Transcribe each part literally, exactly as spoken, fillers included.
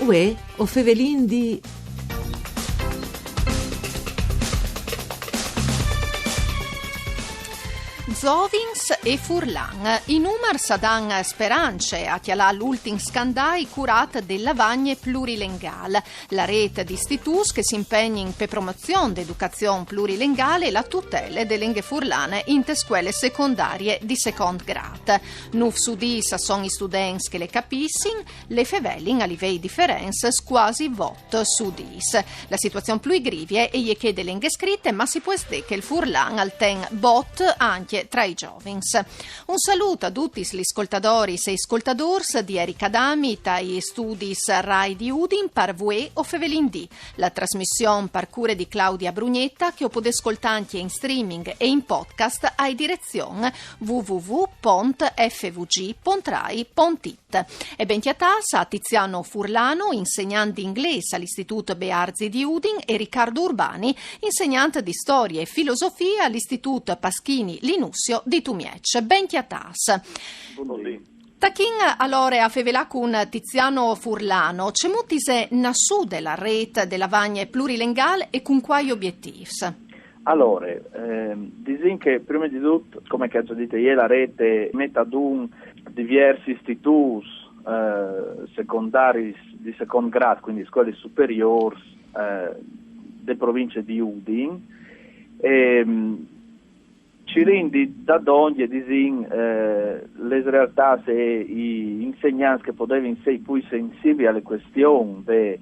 Uè, o fevelin di Zovins e furlan. I numars a dan sperance a cjalâ l'ultin scandai curât de Lavagne Plurilengal, la rêt di istituts che si impegnin pe promozion de educazion plurilengâl e la tutele de lenghe furlane inte scuele secondarie di secont grât. Nûf su dîs a son i students che le capissin, le fevelin a livei diferents cuasi vot su dîs. La situazion plui grivie e je chê de lenghe scrite, ma si pues dî che il furlan al ten bot ancje tra i zovins. Un salût a dutis lis scoltadoris e i scoltadôrs di Erika Dami tai studis Rai di Udin par Vuê o fevelin di, la trasmission par cure di Claudia Brugnetta, che o podês scoltâ ancje in streaming e in podcast ae direzion w w w pont f v g pont rai pont i t. E ben cjatâts a Tiziano Furlano, insegnant di inglês al Istitût Bearzi di Udin, e Riccardo Urbani, insegnant di storie e filosofie al Istitût Paschini Linussio di Tumieç. Ben cjatâts. Tachìn alore a fevelâ cun Tiziano Furlano. Cemût ise nassude la rêt de Lavagne Plurilengâl e cun cuâi obietîfs? Alore, ehm, disìn che prime di dut, come che o ai dit jê, la rêt e met adun diviers istituts, eh, secondaris di secont grât, cuindi scuelis superiôrs, eh, de provincie di Udin. Ehm, cirìn di dâ dongje, disìn, eh, lis realtâts e i insegnants che a podevin sei plui sensibii ae cuestion de,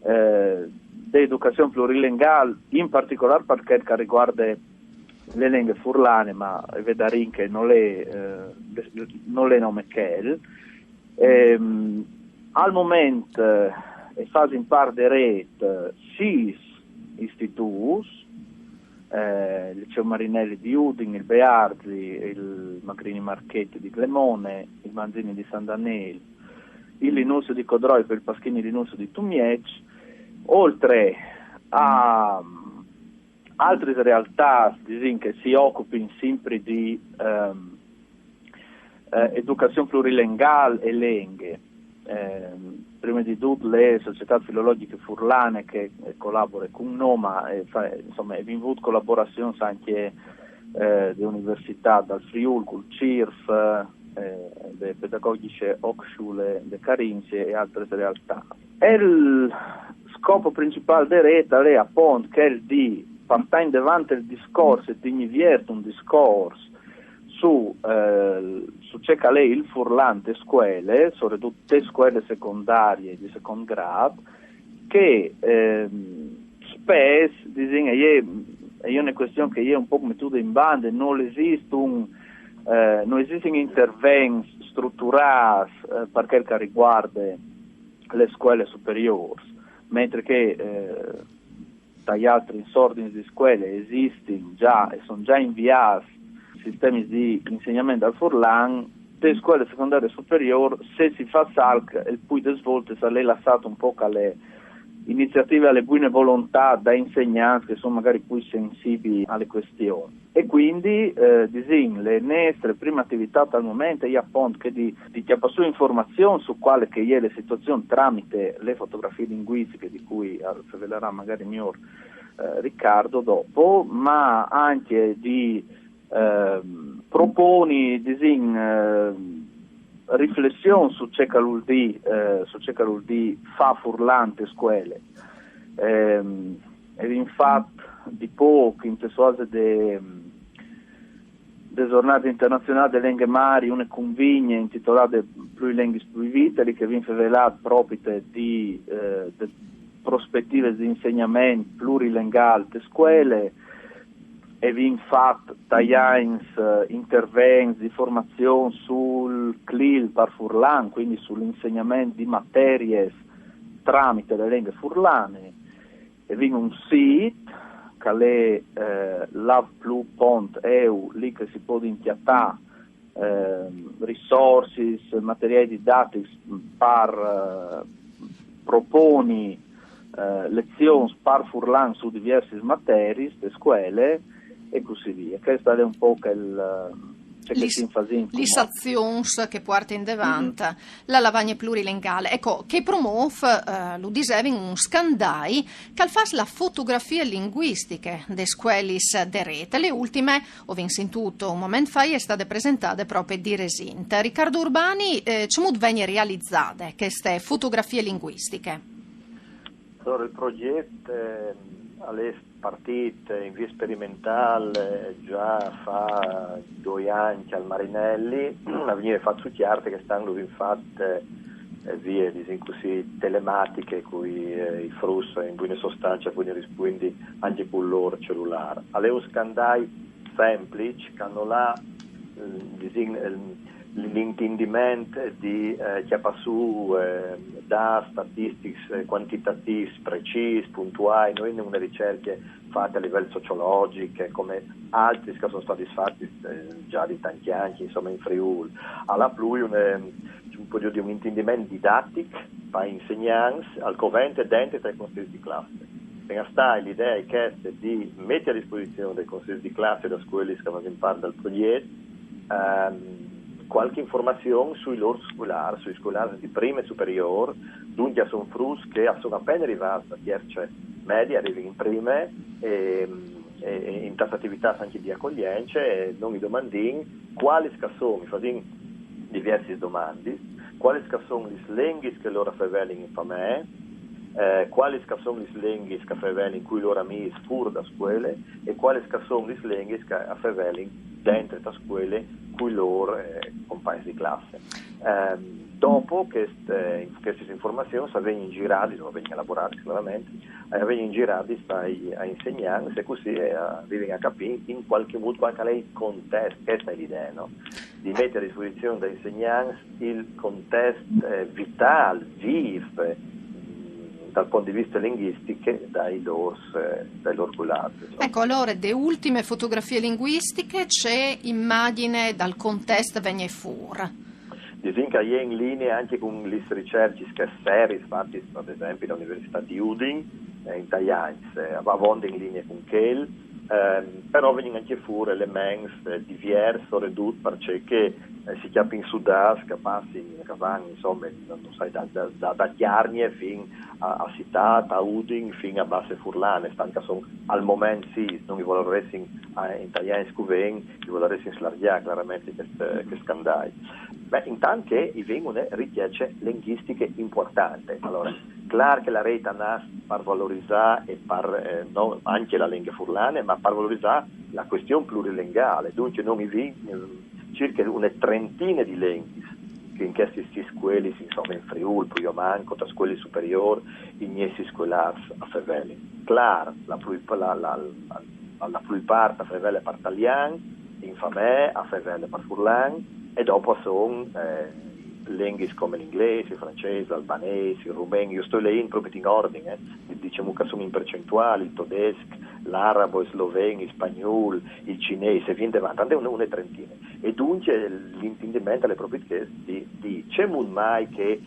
eh, de educazion plurilengâl, in particolâr par chel che al rivuarde le lenghe furlane, ma o vedarìn che nol è, eh, nol è nome chel. Ehm, al moment, eh, a fasin part de rêt, eh, sîs istituts, eh, il Liceu Marinelli di Udin, il Bearzi, il Magrini Marchetti di Glemone, il Manzini di San Danêl, il Linussio di Codroip e il Paschini Linussio di Tumieç, oltri a, mm, altris realtâts, disìn, che si ocupin simpri di, ehm, eh, educazion plurilengâl e lenghe. Ehm, prime di dut le Societât Filologjiche Furlane che, eh, colabore cun nô, ma, eh, fa, insome, e vin vût colaborazions ancje, eh, de universitâts dal Friûl, cul CIRF, eh, de Pedagogische Hochschule de Carinzia e altris realtâts. Il scop principâl de rêt al è apont chel di puartâ indevant il discors e tignî viert un discors su, eh, su ce che al è il furlan te scuele, soredut te scuele secondarie di secont grât, che, ehm, spès, disìn, e je, e je une cuestion che e je un pôc metude in bande, nol esist un, eh, nol esistin intervents struturâts, eh, par chel che al rivuarde lis scuelis superiôrs, mentri che, eh, tai altris ordins di scuele a esistin za e a son za inviâts sistemis di insegnament dal furlan, te scuele secondariis superiôrs, se si fâs alc, il plui des voltis al è lassât un pôc ae iniziative, ae buine volontât dai insegnants che a son magari plui sensibii ae cuestion. E cuindi, eh, disìn, le nestre prime ativitât al moment e je apont chê di, di cjapâ sù informazion su cuale che e je le situazion tramit le fotografie linguistiche di cui al fevelarà magari miôr, eh, Riccardo dopo, ma ancje di, ehm, proponi, disìn, ehm, riflession su ce che al vûl dî, eh, su ce che al vûl dî fâ furlan te scuele. Ehm, e vin fat di pôc, inte suase de, de zornade internazionâl de lenghe mari, une convigne intitolade Plui lenghis plui vitalis, che e vin fevelât propit di, eh, de prospetivis di insegnament plurilengâl te scuele, e vin fat tai agns, eh, intervents di formazion sul clil par furlan, cuindi sul insegnament di materiis tramit le lenghe furlane, e vin un sît che al è, eh, lavplu pont eu, li che si podin cjatâ, eh, risorsis, materiâi didatics par, eh, proponi, eh, lezions par furlan su diviersis materiis de scuele e cussì vie. Chest al è un pôc il, eh, che si fasìn, lis azions che puartin indevant la lavagne plurilengâl. Eco, che promôf, eh, lu disevin, un scandai che al fâs la fotografie linguistiche des scuelis de rêt. La ultime, o vin sintût un moment fa, e je stade presentade propit di resint. Riccardo Urbani, eh, cemût vegnie realizade cheste fotografie linguistiche? Alore, il progjet, eh, al è partît in vie sperimentâl, eh, za fa doi agns al Marinelli, al vignive fat su cjarte, chest an lu vin fat, eh, vie, disìn cussì, telematiche, cui, eh, i fruts in buine sostance a puedin rispuindi ancje cul lôr celulâr. Al è un scandai sempliç, che nol à, eh, disìn, eh, l'intindiment di, eh, cjapâ sù, eh, dâts statistics, eh, cuantitatîfs precîs, puntuâi. Nô o vin une ricercje fate a livel sociologjic, come altris che a son stadis fatis, eh, za di tancj agns, insome, in Friûl. Al à plui un, eh, si pues dî, un intindiment didatic pai insegnants, al covente dentri tai consîs di classe. Ven a stâi, l'idee e je cheste di meti a disposizion dai consîs di classe e das scuelis che a fasin part dal progjet, ehm, cualchi informazion sui lôr scolârs, sui scolârs di prime superiôr, duncje a son fruts che a son a pene rivâts a tierce medie, a rivin in prime, e, e, e in tasse ativitâts ancje di acoglience, e nô i domandìn cualis che a son, i fasìn diviersis domandis, cualis che a son lis lenghis che lôr a fevelin in famee, eh, cualis che a son lis lenghis che a fevelin cui lôr amîs fûr da scuele e cualis che a son lis lenghis che a fevelin dentri ta scuele cui lôr, eh, compagns di classe. Ehm, dopo chest, eh, chestis informazions a vegnin giradis, a vegnin elaboradis claramentri, eh, a vegnin giradis ai, ai insegnants, e cussì, eh, a rivin a capî in cualchi mût cuâl che al è il contest, cheste e je l'idee, no? Di meti a disposizion dai insegnants il contest, eh, vitâl, vîf, eh, dal pont di viste linguistic dai lôr, eh, dai lôr scolârs, insome. Eco, alore, de ultime fotografie linguistiche ce imagjine dal contest vegne fûr? Disìn che e je in linie ancje cun lis ricercjis seriis fatis, par esempli, da Universitât di Udin, eh, in tai agns, eh, avonde in linie cun chel, ehm, però a vegnin ancje fûr elements, eh, diviers, soredut parcè che, eh, si cjapin sù dâts che a passin, che a van, insome, no sai, da, da, da, da Cjargne fin a, a Citât, a Udin, fin a Basse Furlane, stant che a son al moment sîs, nô i volaressin, eh, in tai agns che a ven, i volaressin slargjâ claramentri chest, chest scandai. Beh, intant che i vin une ricjece linguistiche impuartante. Alore, clâr che la rêt a nas par valorizâ e par, eh, no, ancje la lenghe furlane, ma par valorizâ la cuestion plurilengâl. Duncje nô i vin, ehm, cirche une trentine di lenghis che in chestis sîs scuelis, insome, in Friûl, plui o mancul, ta scuelis superiôrs, i gnessi scolârs a fevelin. Clâr, la plui, la, la, la, la plui part a fevele par talian, in famee a fevele par furlan, e dopo a son, eh, lenghis come l'inglês, il francês, l'albanês, il rumen, jo o stoi leint propit in ordin, eh, disìn che a son in percentuâl, il todesc, l'arabo, il sloven, il spagnûl, il cinês, e vie indevant, a 'nd è une, une trentine. E duncje l'intindiment al è propit chest di, di cemût mai che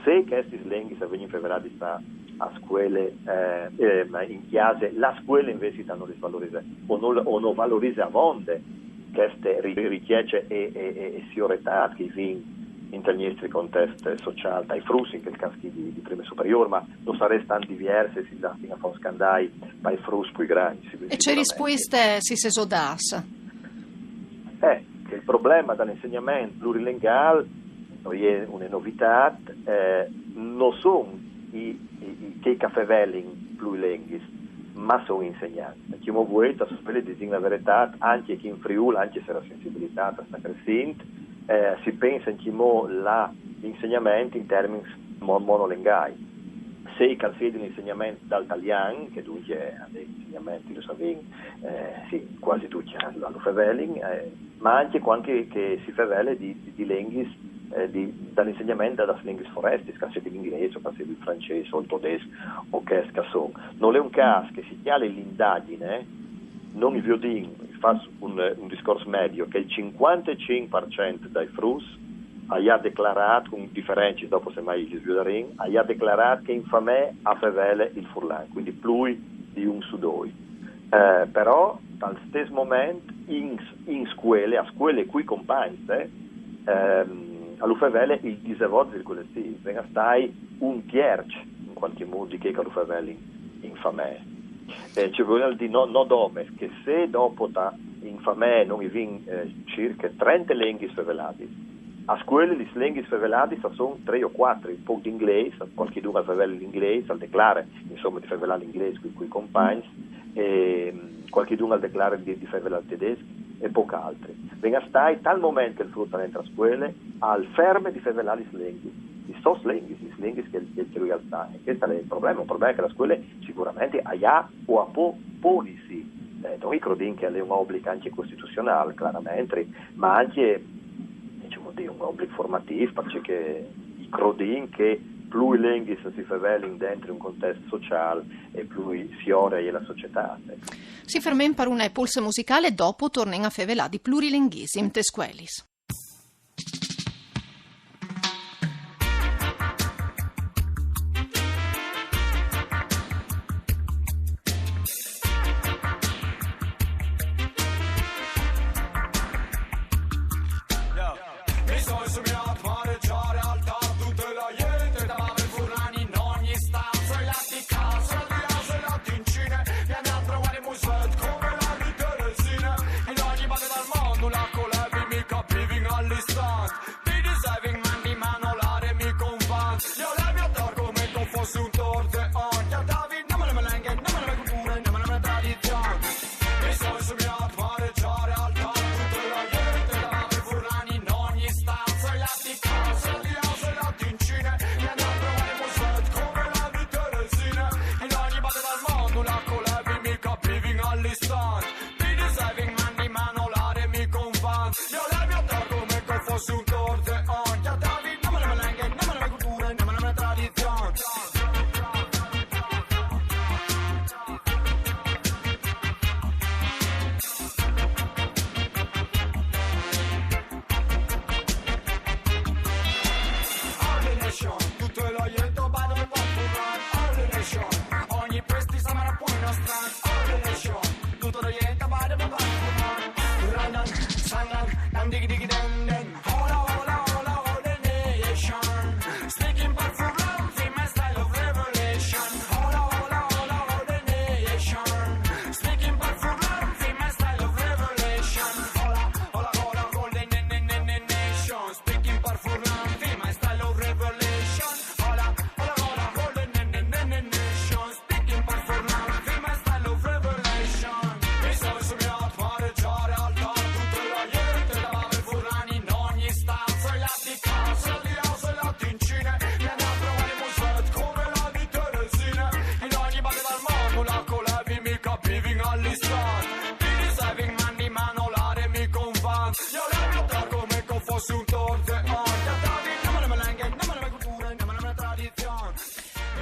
se chestis lenghis a vegnin feveladis a, a scuele, eh, eh, ma in cjase, la scuele invezit no lis valorise, o no, o no valorise avonde cheste ri-, ricjece e, e, e, e sioretât che i vin intal nestri contest sociâl, tai fruts, in chel câs chi di, di prime superiôr, ma no sarès tant diviers se si lassin a fâ un scandai pai fruts plui grancj. E ce rispueste si sêso dâts? Eh, che il probleme dal insegnament plurilengâl no je une novitât, eh, no son i, i, i, chei che a fevelin plui lenghis, ma son i insegnants. Ancjemò vuê, a scuele, disìn la veretât, ancje chi in Friûl, ancje se la sensibilitât a sta cressint, eh, si pense ancjemò la, l'insegnament in termins mo-, monolengâi. Se che al sedi l'insegnament dal talian, che duncje al è insegnament, lu savìn, eh, sì, cuasi ducj a lu fevelin, eh, ma ancje cuant che, che si fevele di, di, di lenghis, eh, di, dal insegnament da, das lenghis forestis, che al sedi l'inglês, o che al sedi il francês, o il todesc, o chescj che a son. Nol è un câs che si cjale l'indagjine, nô i viodìn, fâs un, un discors medie, che il cincuantecinc par cent dai fruts a àn declarât, cun diferencis, dopo semmai lis viodarìn, a àn declarât che in famee a fevele il furlan, cuindi plui di un su doi. Eh, però, tal stes moment, in, in scuele, a scuele cui compagns, eh, ehm, a lu fevele il disevot virgule sis, ven a stai un tierç in qualche modo di che che a lu fevele in, in famee. Eh, ci vuol dire no, no dome, che se dopo ta, in famee non i vin eh, circa trenta lenghis feveladis, a scuele lis lenghis feveladis a son trei o quattro, un poc d'inglês, qualchidun al fevele l'inglês, al declare, insomma, di fevelâ l'inglês cui, cui compagns, e mm, qualchidun al declare di, di fevelâ il tedesc e poc altri. Ven a stai, tal moment che il frut al entra a scuele, al ferme di fevelâ lis lenghis, lis sos lenghis, lis lenghis che, che, che lui al sa. E chest al è il problema, il problema è che la scuele sicuramente a i à o a pò ponisi. Eh, noi crodìn che al è un oblic ancje costituzionâl, claramentri, ma ancje, diciamo, di un oblic formatîf, parcè che i crodìn che plui lenghis si fevelin dentri un contest sociâl e plui fiore e je la societât. Si fermìn par une polse musicale, dopo tornìn a fevelâ di plurilenghìsim tes scuelis.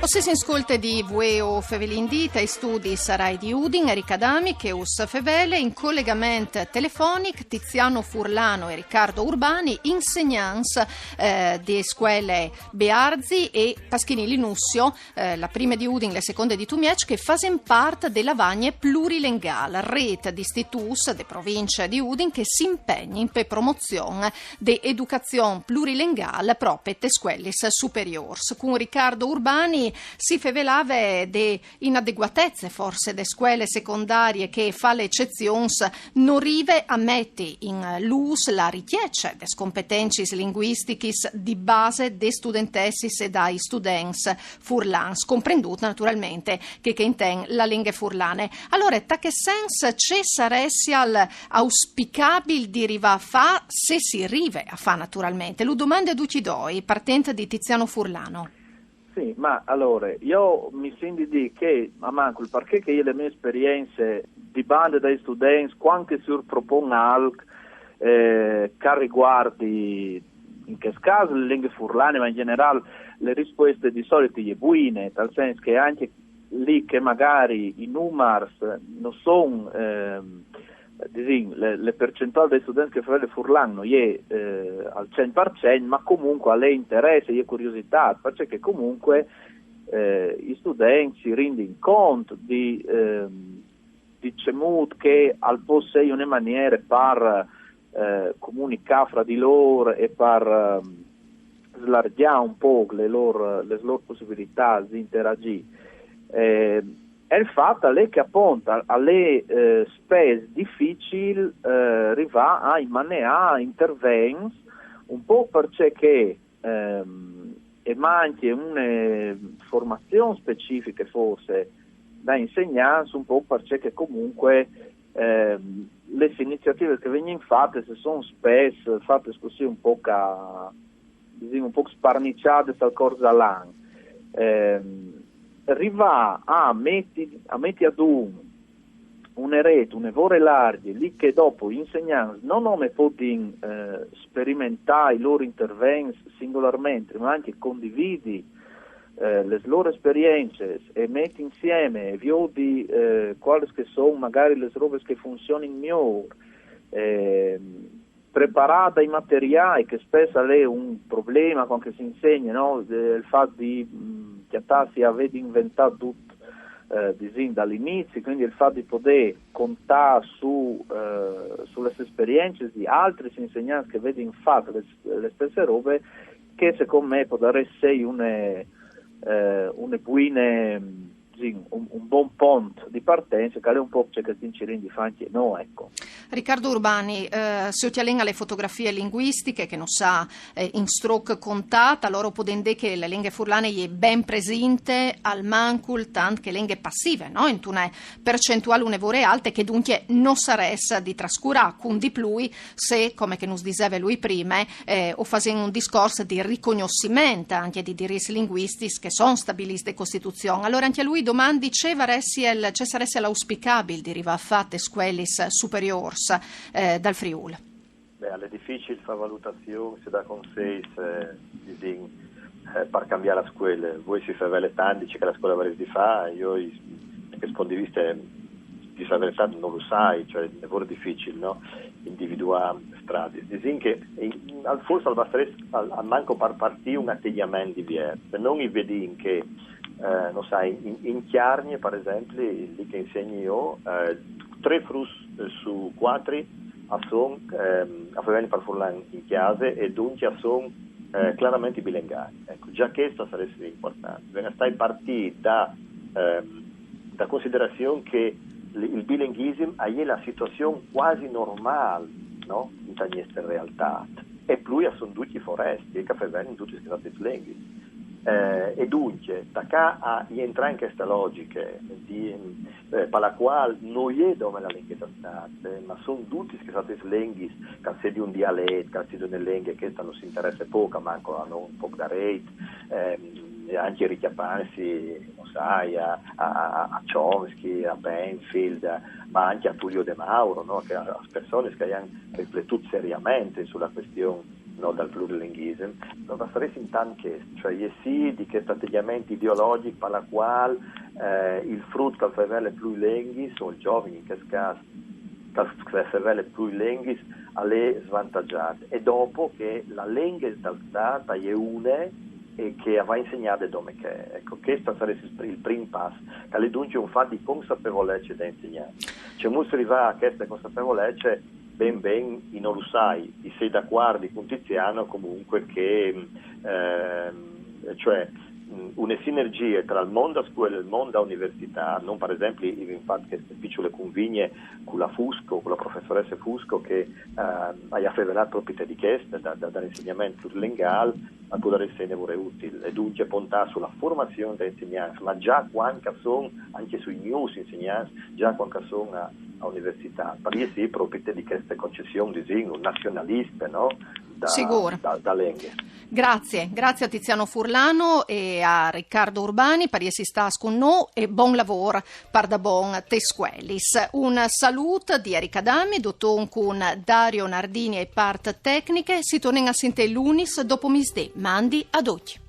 O sês in scolte di Vuê o fevelìn di, tai studis Rai di Udin, Erika Adami, che us fevele in colegament telefonic Tiziano Furlano e Riccardo Urbani, insegnants eh, de scuele Bearzi e Pasquini Linussio, eh, la prime di Udin, le seconde di Tumieç, che fasin part de lavagne plurilengâl, rêt di istituts de provincie di Udin che si impegnin pe promozion de educazion plurilengâl propit tes scuelis superiôrs. Cun Riccardo Urbani si fevelave de inadeguatece forse de scuele secondarie che, fale ecezions, no rive a meti in lûs la richieste des competencis linguistichis di base des studentessis e dai students furlans, comprendût naturalmente chê che intend la lenghe furlane. Alore, ta chest sens, ce saressial auspicabil di rivâ a fâ, se si rive a fâ naturalmente? Lu domande a ducj i doi, partint di Tiziano Furlano. Sì, ma alore, jo mi sint di dî che, a mancul, parcè che jo le mê esperience di bande dai students, cuant che si propon alc eh, che al riguardi, in chest câs, le lenghe furlane, ma in gjenerâl le rispueste di solit e je buine, tal sens che ancje li che magari i numars no son, ehm, disìn, le, le percentuâl dai students che fevele furlan no je eh, al cent par cent, ma comunque al è interès, e je curiositât, parcè che comunque eh, i students si rindin cont di, ehm, di cemût che al pò sei une maniere par eh, comunicâ fra di lôr e par eh, slargjâ un pôc le lôr, les lôr pussibilitâts di interagjî. Eh, e il fat al è che apont al è eh, spes dificil eh, rivâ a inmaneâ intervents, un pôc parcè che ehm, e mancje une formazion specifiche forsit da insegnants, un pôc parcè che comunque ehm, les iniziativis che a vegnin fatis a son spes fatis cussì un pôc a, disìn, un pôc sparniçadis tal cors dal an. Ehm, rivâ a meti, a meti adun une rêt une vore largje, li che dopo i insegnants no nome a podin eh, sperimentâ i lôr intervents singolarmentri, ma ancje condividi eh, les lôr esperiencis e meti insiemi e viodi eh, cualis che a son magari les robis che a funzionin miôr, eh, preparâ dai materiâi, che spes al è un probleme cuant che si insegne, no? Eh, il fat di mm, cjatâsi a vê di inventâ dut eh, disìn, dal inizi, cuindi il fat di podê contâ su, eh, su les esperiencis di altris insegnants che a vedin fat le, le stesse robe, che secont me a podarès sei une, eh, une buine, disìn, un, un bon pont di partence, che al è un pôc ce che a stin cirint di fâ ancje nô, ecco. Riccardo Urbani, eh, se o cjalìn lis fotografiis linguistichis che nus à eh, in struc contât, alore o podìn dî che la lenghe furlane e je ben presinte, almancul tant che lenghe passive, no? Intune percentuâl une vore alte che duncje no sarès di trascurâ, cun di plui se, come che nus diseve lui prime, eh, o fasìn un discors di ricognossiment ancje di dirits linguistics che a son stabilits de Costituzion. Alore ancje lui domandi ce varessial, ce saressial auspicabil di rivâ a fâ tes scuelis superiôrs eh, dal Friûl. Beh, al è dificil fâ valutazions e dâ conseis, eh, disìn, eh, par cambiâ la scuele. Vuei si fevele tant di ce che la scuele a varès di fâ, jo, di chest pont di viste, di fevele tant no lu sai, cioè, al è vôr dificil, no? Individuâ stradis. Disìn che forsit al bastarès almancul par partî un ategjament diviers, se no i vedìn che eh, no sai, in, in Cjargne, par esempli, li che insegni jo, eh, trê fruts eh, su cuatri a son, ehm, a fevelin par furlan in cjase e duncje a son eh, claramentri bilengai. Ecco, za chest al sarès impuartant. Bisogna stâi partî da, ehm, da considerazion che il bilenghisim al è la situazion cuasi normâl, no? Inta nestre realtât. E plui a son ducj forest, che a fevelin dutis chestis altris lenghis. Eh, e duncje, tacâ a jentrâ in cheste logjiche di, eh, par la cuâl no je dome la lenghe dal stât, eh, ma a son dutis chestis altris lenghis, che al sedi un dialet, che al sedi une lenghe, cheste nus interesse pôc, almancul a nô un pôc da reit, ehm, e ancje ricjapâsi, no sai, a, a, a Chomsky, a Banfield, ma ancje a Tullio De Mauro, no? Che a, a personis che a àn rifletût seriamentri su la cuestion, no, dal plurilenghisim, no, al sarès intant chest, cioè jessî di chest ategjament ideologjic par la cuâl eh, il frut che al fevele plui lenghis, o il zovin in chest câs, che al fevele plui lenghis, al è svantagjât. E dopo che la lenghe dal stât e je une e che e va insegnade dome che e je. Ecco, chest al sarès il prim pas, che al è duncje un fat di consapeveleçe da insegnants. Cemût si rivâ a cheste consapeveleçe? Ben ben, jo no lu sai, i sei dacuardi cun Tiziano comuncue che, ehm, cioè, une sinergjie tra il mont da scuele e il mont da universitât, no? Par esempli, i vin fat cheste piçule cunvigne cu la Fusco, cu la professoresse Fusco, che ehm, e à fevelât propit di cheste, da, da, dal insegnament plurilengâl, al podarès sei une vore util, e duncje pontâ su la formazion dai insegnants, ma za cuant che a son, ancje sui gnûfs insegnants, za cuant che a son a, a universitât, par jessî propit di cheste concession, disìn, nazionaliste, no? Da, da, da lenghe. Grazie, grazie a Tiziano Furlano e a Riccardo Urbani par jessi stâts cun nô e bon lavôr par da bon tes scuelis. Un salût di Erika Dami, dutun cun Dario Nardini e part tecniche, si tornin a sintî lunis dopo misdì. Mandi a ducj.